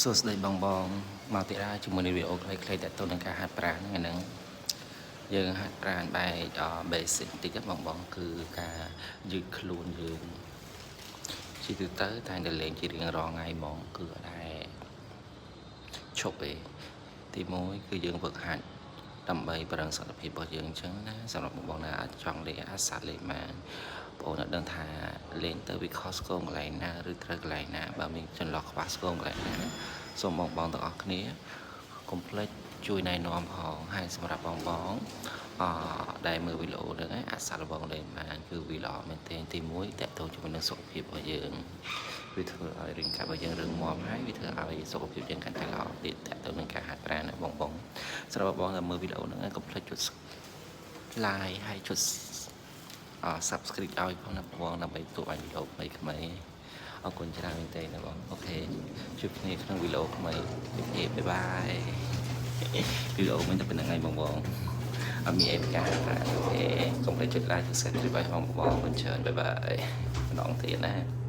សួស្តីបងបងមកទៀតហើយជាមួយនឹងវីដេអូខ្លីៗទាក់ទងនឹងការហាត់ប្រាណថ្ងៃហ្នឹងយើងហាត់ប្រាណបែប basic បន្តិចណាបងបងគឺការយឺតខ្លួនយើងជាទូទៅតែតែលេងជារៀងរាល់ថ្ងៃហ្មងគឺអត់ដែរឈប់ទេទីមួយគឺយើងហ្វឹកហាត់ដើម្បីប្រឹងសុខភាពរបស់យើងអញ្ចឹងណាសម្រាប់បងបងណាអាចចង់លេងអាសាលេងបានបងអូនអត់ដឹងថាលេងទៅវាខុសឆ្គងកន្លែងណាឬត្រូវកន្លែងណាបើមានចន្លោះខ្វះឆ្គងកន្លែងណាសូមបងបងទាំងអស់គ្នាកុំភ្លេចជួយណែនាំផងហើយសម្រាប់បងបងអដែលមើលវីដេអូហ្នឹងឯងអាចសាកល្បងលេងបានគឺវាល្អមែនទែនទី1ទាក់ទងជាមួយនឹងសុខភាពរបស់យើងវាធ្វើឲ្យរាងកាយរបស់យើងរឹងមាំហើយវាធ្វើឲ្យសុខភាពយើងកាន់តែល្អទៀតទាក់ទងនឹងការហាត់ប្រាណណាបងបងសម្រាប់បងដែលមើលវីដេអូហ្នឹងកុំភ្លេចចុច like ហើយចុចអ subscribe ឲ្យផងណាបងដើម្បីទទួលបានវីដេអូថ្មីៗអរគុណច្រើនមែនទែនណាបង OK ជួបគ្នាក្នុងវីដេអូថ្មីOK bye bye វីដេអូមិនតែប៉ុណ្្នឹងឯងបងបងអត់មានអីប្រការ OK កុំភ្លេចចុច like ចុច subscribe ឲ្យផងបងអរគុណច្រើន bye bye ម្ដងទៀតណា។